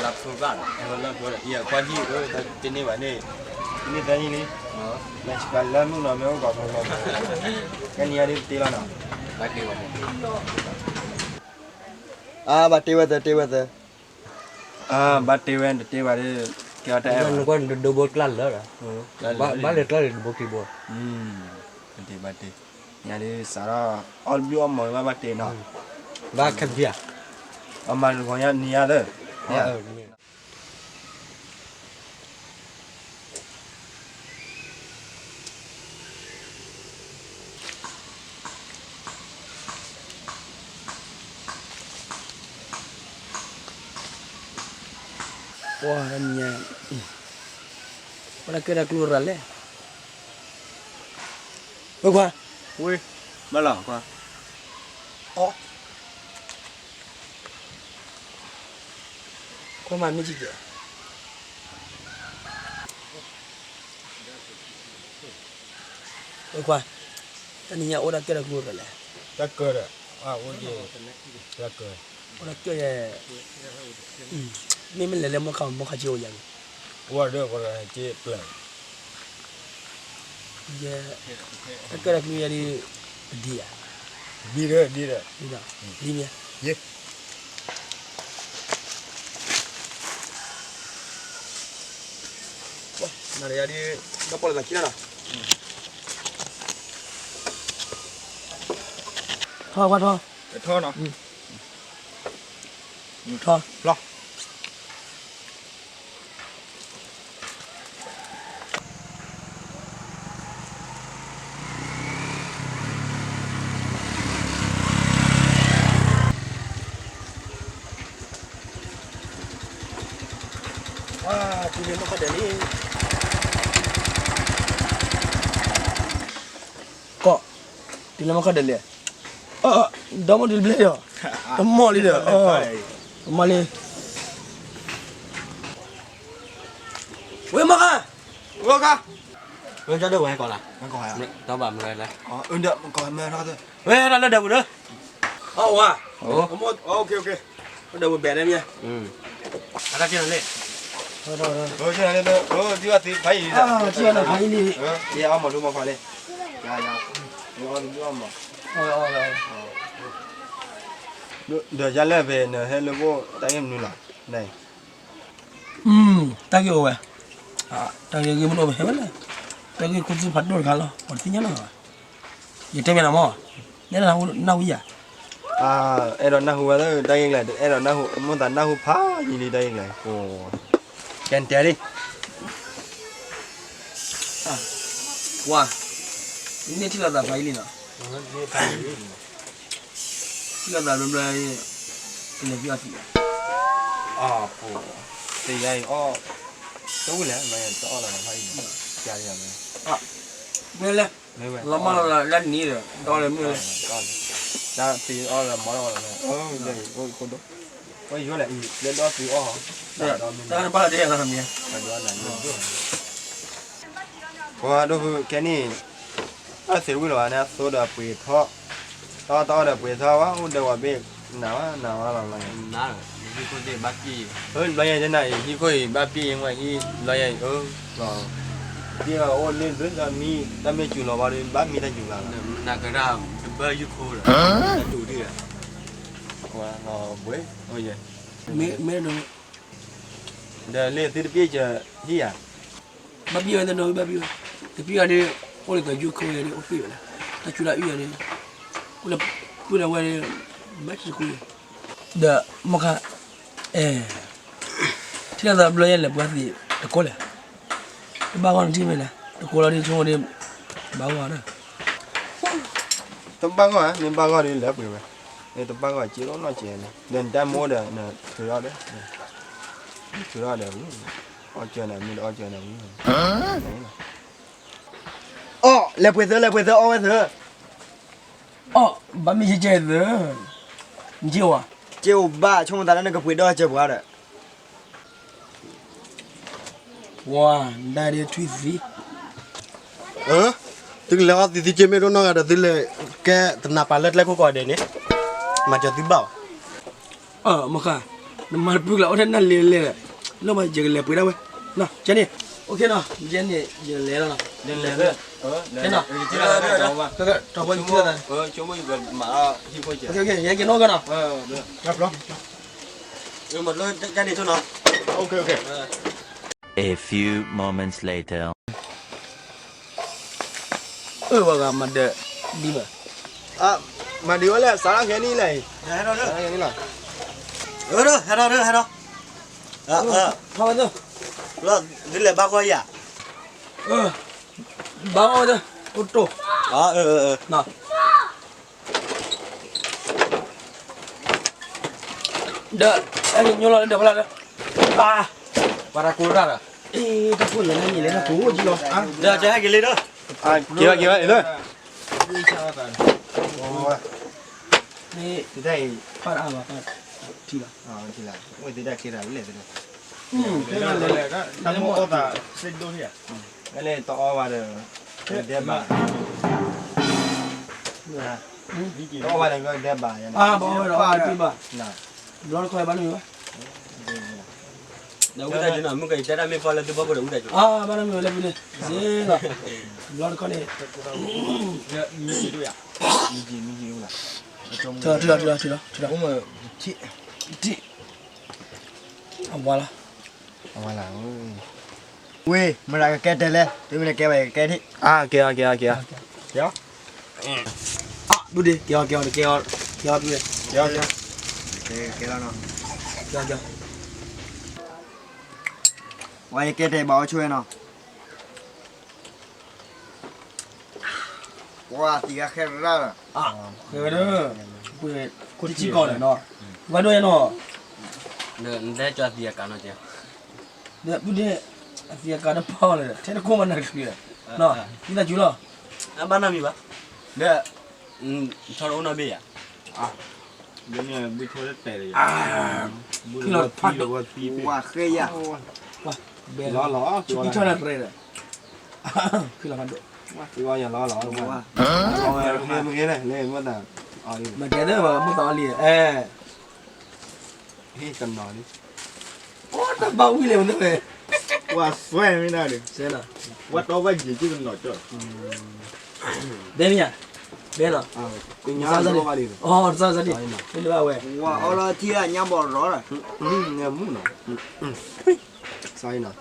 လၢဖိဘၣ်နီၤ, လၢဖိဒီး ယကွၢ်ဟံၣ် တန့ၢ်ဘၣ်န့ၣ်, တန့ၢ်သၢနံၣ်လံ, လၢလၢမုၢ်နီၤ မ့ၢ်အိၣ်ကီးဖိလီၤ, ကဲနံၤညါဒ်တတ့လီၤနီၤ, ဘၣ်တ့ဝဲ, အါ ဘၣ်တ့ဝဲသၢ တ့ဝဲသၢ, အါ ဘၣ်တ့ဝဲ တတ့ဘၣ်ဒီး ကဲအီၤတအဲၣ်ဘၣ်, နကွၢ်ဒိဘိကျၢ်လၢာ်ဒီး, ဘၣ်လဲၤကျၢ်လၢဒိဘိခံဘိ, ဘၣ်တ့ ဘၣ်တ့, ညါဒ်စးထီၣ် အီၣ်တဘျုးအီၣ်မီၤဘၣ်ဘၣ်တ့နီၤ, ဘၣ်ခဲဖံးဧါ, အမၤတဂီၤညါနံၤညါလၢ ပှၤတနံၤညါ ပှၤတၢ်ကဲတၢ်ကျိၤရၤလဲၣ်, ဝဲခွါ, ဝဲ, မၤလီၤခွါ, အီ, ခွါမၤမ့ၢ်ကဲ ဝဲခွါ, တနံၤညါအိၣ်တၢ်ကဲတၢ်ကျိၤရၤလဲၣ်, တၢ်ကၢဒီး, အိၣ်ကဲ, တၢ်ကၢ, အိၣ်တၢ်ကၢ, မ့မ့ၢ်လဲၤလၢမိၢ်ခါ မိၢ်ခါက့အိၣ်ယၤန့ၣ်, အိၣ်ဒီး ပှၤက့ပျၢၤ, ယဲ, တၢ်ကဲတၢ်ကျိၤယၤဒ်, ပဒံဧါ, ဒ်ဒီး, ဒ်ဒီး, ဒ်ဒီး, ဒ်မ့ၢ်, ယဲ နၤယၤဒ်, ဒီပီၣ်လဲၣ်သးခံလီၤနီၤ, ထီၣ်ခွါထီၣ်, ထီၣ်နီၤ, ထီၣ်, လီၤ. တုၤလၢမုၢ်ခီၣ်ဒဲးလံ, ကီး, တုၤလၢမုၢ်ခီၣ်ဒဲးလံ, ဒီမါတုၤတဘျဲၣ်ဒီး, တမီၢ်လံဒီး, တမီၢ်လံ, ဝဲမါခါ, ဝဲခါ, ဝဲကၢ်ဒိၣ်ဝဲကီးလၢ, တဘၣ်မၤလဲၣ်, ဝဲဟဲထီၣ်လၢဒၢးပူၤဒီး, အဝဲ, ဒီးဝဲဘဲးန့ၣ်မ့ၢ်, အတၢ်ကဲလီၤန့ၣ်, သံအီၣ်သံဖးယံာ်လံ, ယအီၣ်မီၤဒိၣ်မီၤခွါလံ, ယအီၣ်မီၤ, ဒီးယလဲၣ်ဖဲနဟဲလၢပှိၢ်တၢ်ဂ့ၢ်မနုၤလီၤ, တၢ်ဂ့ၢ်အိၣ်ဝဲ, တၢ်ဂ့ၢ်ဂ့ၢ်မနုၤပဟဲဝဲလဲၣ်, တၢ်ဂ့ၢ်ခိၣ်သူဖးဒိၣ်တခါလီၤ ပှၤတသ့ၣ်ညါလီၤဘၣ်, ယတဲမ့ၢ်နၤမ့ၢ်, နဲဒၣ်နၢ်ဟူယၤ, အဲၣ်ဒိးနၢ်ဟူဝဲလၢတၢ်ဂ့ၢ်ကျါ, အဲၣ်ဒိးနၢ်ဟူ မိၣ်သးနၢ်ဟူဖးယံာ်လံတၢ်ဂ့ၢ်ကျါ, ကဲတဲလံ ပှၤ, န့ၢ်ထံၣ်လိာ်သးဖးယံာ်လံနီၤ, ထံၣ်လိာ်သးဘျီဘျီ, ကလဲၤဖံးအီၣ်သံး, အပူၤ, တယါအံၤအီၣ်, တဝံၣ်လဲၣ်, တအီၣ်လၢၤဖးယံာ်, မ့ၢ်လဲၣ်, လီၤမၢ်လီၤလၢနံၤဒီး တအီၣ်လၢၤမ့ၢ်လဲၣ်, တၢ်သံအီၣ်လၢၤမၤလီၤလၢၤ, အိၣ်ခိၣ်ဒိၣ်, ပယီၤလဲၣ်အံၤ လၢဒီသံအီၣ်, တၢ်တဘၣ်လၢၤတယါလီၤမ့ၢ်, ပှၤဒိၣ်ဖုခဲနံၣ်, အသ့ၣ်ဝံၤလီၤဘၣ်န့ၣ် အသိဒီးပှ့ၤထီၣ်, တၢ်တအီၣ်ဒီးပှ့ၤထီၣ်ဝဲ အိၣ်ဒီးဝဲဘ့ၣ်နၤဝဲ နၤဝဲလီၤလီၤ, ဘျီယဲၢ်တနၤအံၤ ဟံၣ်ခိၣ်အံၤဘၣ်ပ့ၢ်အံၤဝဲဟံၣ် ဘျီယဲၢ်အံၤ အၢ, ပ့ၢ်အအိၣ်န့ၢ်ဘျုးတၢ်မံ တၢ်မ့ၢ်စူၤလီၤဘၣ်ဒီး ဘၣ်မံတၢ်စူၤလီၤလီၤ, နကဒၣ်တဘၢယူၢ်ခိဒီး တၢ်တူာ်ဒံး, ဝဲလီၤဘှဲ, မ့ၢ်, ဒီးလၢသုတပ့ၢ်စၢၤဟံၣ်ဧါ, ဘၣ်ပ့ၢ်ဝဲတနီၤ ဘၣ်ပ့ၢ်ဝဲ, တပ့ၢ်ဝဲဒီး အိၣ်လၢကယူၢ်ခိဝဲဒီး အိၣ်ပ့ၢ်ဝဲလၢ, တၢ်စူၤလၢအုၣ်ဝဲဒီး, အိၣ်လၢပှၢ်ဒီးဝဲဒီး, ဘၣ်စူၤခိ, ဒီးမ့ၢ်ခါ, အဲ ထံၣ်လိာ်သးဘျီယဲၢ်လဲၤပှၤသ့ၣ်တကိးလဲၣ်, တဘၣ်ဂီၢ်နထံၣ်မ့ၢ်လဲၣ် တကိးလီၤဒ်ဆိကမိၣ်ဒ်, ဘၣ်ဂီၢ်ဒီး, တဘၣ်ဂီၢ်ဧါ မ့ၢ်ဘၣ်ဂီၢ်ဒီးလဲၤပှ့ၤဝဲ, တဘၣ်ဂီၢ်စ့အိၣ်နီၢ်စဲးန့ၣ် ဒီးနတၢ်မ့ၢ်အိၣ်ဒီးနထုးထီၣ်ဒီး, ထုးထီၣ်ဒီး, အီၣ်စၢၤနၤမ့ၢ်ဒီးအီၣ်စၢၤနၤမ့ၢ်, အီၣ် လဲၤပှ့ၤသၢ လဲၤပှ့ၤသၢ အီၣ်ဝဲသၢ အီၣ် ဘၣ်မ့ၢ်ယကဲသၢ, နက့ၢ်ဝဲ, က့ၢ်အိၣ်ဘၣ် ဆိကမိၣ်သးလၢနကပှ့ၤဒီးစၢၤပှၤဒီး, ပှၤ နဒၣ်ဒ်ထွံၣ်သံ, သုကလဲၤအီၣ်သံသံက့ၤမ့ၢ်ဒိၣ်နီၢ်ဂၤဒီး သုလဲၤကဲတနၤပာ်လၢကျဲခိၣ်ကီးဒဲးန့ၣ်, မၤစၢၤသုဘၣ်အီၤ, မ့ၢ်ဃါ, နမၤတပုၢ်ကလၢၤ အိၣ်ထဲနၢ်လံၤလဲၣ်, လၢမးယကလဲၤပှ့ၤဒၣ်ဝဲ, ကဲန့ၣ်, အိၣ်ခ့နီၤ, ယဲန့ၣ် ယလဲၤလီၤနီၤ, လဲၤလီၤ, ကဲနီၤ, ထီၣ်ဖိယကထံၣ်လီၤသးန့ၣ်, ယက့ၤနီၣ်ကနီၤ, A few moments later. အၢ ဝဲဂၤမၤဒၢးဒံးဘၣ်, မၤဒံးဝဲလၢ စးလၢခဲနံၣ်လၢအံၤ, ဟဲထီၣ် ဟဲထီၣ် ဟဲထီၣ်, ထီၣ်ဝဲ, ဒ်လဲၣ်ဘၣ်ဃီယၤ, ဘၣ်ဃီဝဲ, အိၣ်တိၢ်, ဒီး အဲၣ်ကညိလီၤလၢဒီးဖီလာ်ဒီး, ပှၤတၢ်ကိၢ်တၢ်ဒီး, တၢ်ကိၢ်လၢနမံၤလဲၣ်တၢ်ကိၢ်ကလီၤ, ဒီးကဟဲက့ၤလၢဒီး, က့ၤဘၣ်က့ၤဘၣ်လၢ, မ့ၢ်, ဖးအါဘၣ်, ထံလီၤ, ဝဲသ့ၣ်တၢ်ကဲတၢ်လဲၣ်သ့ၣ်, တၢ်မိၢ်အီၣ်သး, ဝဲန့ၣ်တအီဘၣ်ဒီး, ဒဲးဘး, တအီဘၣ်ဒီးဒဲးဘး, ဘၣ်, ဘျီတခီဘၣ်န့ၣ်မ့ၢ်ဝဲ, ဒီးဝံသးစူၤနီၤ မုၢ်ကတဲတၢ်မ့ၢ်ဖီလၢသုဖီခိၣ်ဒီးဝံသးစူၤ, ဘၣ်နီၢ်မ့ၢ်ဝဲလၢပူၤန့ၣ်, စ့လီၤ, ဘျီတခီန့ၣ်, ထံလီၤ, ထံလီၤ, ထံလီၤ, ထံလီၤ, အဝါလီၤ, အဝါလီၤ, ဝ့ၢ် မတၤကကဲတဲလဲၣ်, သုမ့ၢ်တကဲဘၣ်ယကကဲထံၣ်, ကဲ, ကဲ, ကဲ, ဒူၣ်ဒ့ ကဲအီၤ ကဲအီၤ ကဲအီၤ, ကဲအီၤ, ကဲ, ကဲ, ကဲ, ဝဲယကဲတဲဘၣ်အီၤဆိဝဲနီၤ, ပှၤသံဂၤခဲရၣ်လီၤ, ဃဲဝဲဒီး, ပှၤခိၣ်ထံကီၢ်န့ၣ်နီၤ, ဝဲဒိၣ်ယဲနီၤ, နတဲကၠီသံအကၤနီၤကဲ, ဒီးပုၢ်ဒ့ၣ်, အသံအကၤတဖီလၢာ် ထဲတခိၣ်မးနၤတချုး, ဝံသးစူၤလီၤ, အဘၣ်နီတမံၤဘၣ်, ဒီး, ထီၣ်တအိၣ်နီတဘ့ၣ်ယၤ, ဘုထိတတဲာ်, ဖုလီၤဖးဒိၣ်, ဝါဃဲယၤ, ဘဲလီၤ, ထီၣ်နၤတရဲဒီး, ဖုလီၤဖးဒိၣ်, မ့ၢ်တဲသ့ၣ်ဘၣ်မ့ၢ်သးအီလံ, အဲ ဟ့ၣ်ကနီၤလံ, အိၣ်တဘၣ်ဝံၤလဲၣ်မ့ၢ်ဝဲ, ပှၤစွဲမ့ၢ်ဒၣ်ဒီး, ပှၤတီဘၣ်ယံာ်ကနီၤကၠီ, ဘဲမ့ၢ်ယၤ, ဘဲလီၤ, တစၢ်စၢ်ဒံး, တစၢ်စၢ်ဒံး, မ့ၢ်တဘၣ်ဝဲ, ပှၤအီလီၤထံအညါဘီၣ်ရီဒီး, မူနီၤ, စၢ်နီၤ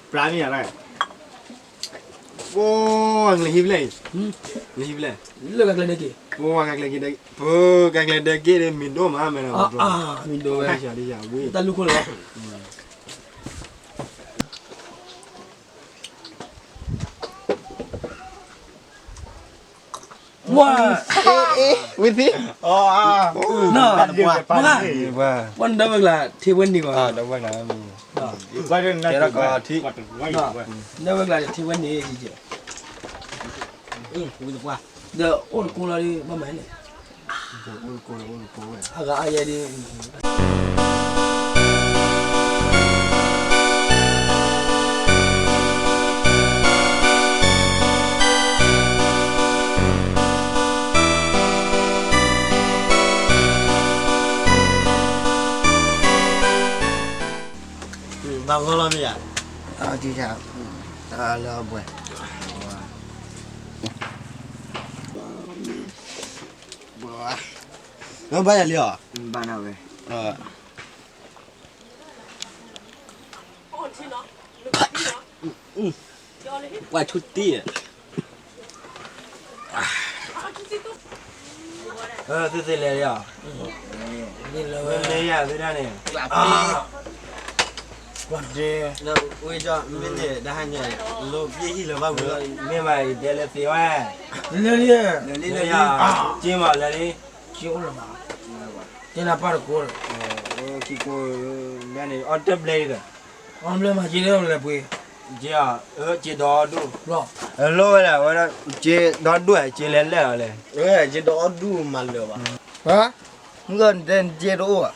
ပျၢ်မ့ၢ်ယၤ, ပှၤကလဲၤဟံးဖျဲၣ်အံၤ, ကလဲၤဟံးဖျဲၣ်, လၢကကျဲၤဒဲက့ၤ, ပှၤကကျဲၤက့ၤ, ပကကျဲၤဒဲက့ၤဒီး မ့ၢ်ဒိၣ်မးမဲာ်နီၤ, မ့ၢ်ဒိၣ်ဝဲ, တၢ်လူၢ်ခိၣ်လီၤ, ဝံသံ, ပှၤနဒၢဝဲကျါ ထံဝဲန့ၣ်ကွၢ်, နဒၢဝဲကျါ ထံဝဲန့ၣ်, ဒီးအိၣ်တကိးလီၤဒ်ဘၣ်မးန့ၣ်, အဂၤအယဲဒ် ဘၣ်ဂီၢ်လီၤမ့ၢ်ယၤ, တၢ်လၢအဘှဲး, ဘၣ်ယၤလံအီၤ, ဘၣ်နၤဝဲ, ပှၤဆူတ့ၢ်, သ့ၣ်သ့ၣ်လဲၤလံအီၤ, မ့ၢ်ယၤသ့ၣ်တၢ်န့ၣ်, ဝဲဒၣ်, မ့ၢ်န့ၣ် ဒၣ်ဟါညါ, လိၣ်ပျ့ၢ်ဟံၣ်လၢၤဘၣ်ဝံၤလီၤ, မ့ၢ်ဘၣ်အံၤဒဲလၢသ့ဝဲ, လဲၤလံ, လဲၤလံ, က့မးလဲၤလံ, က့အိၣ်လၢၤမး, က့နၤပၢ်တကိးဒီး, ခံကိး, ဘၣ်န့ၣ် အီၣ်တဘျဲၣ်ဒီး, အီၣ်တဘျဲၣ်မးက့လၢလဲၤပှ့ၤ, က့, က့ဒီဒူၣ်, လိၣ်ဝဲဒၣ်ဝဲဒၣ်, က့ဒီဒူၣ်ဧါ က့လဲၤလဲၣ်အီၤလဲၣ်, က့ဒီဒူၣ်မးလၢၤဘၣ်, မုၢ်ဂီၤနတဲနက့တအိၣ်ဘၣ်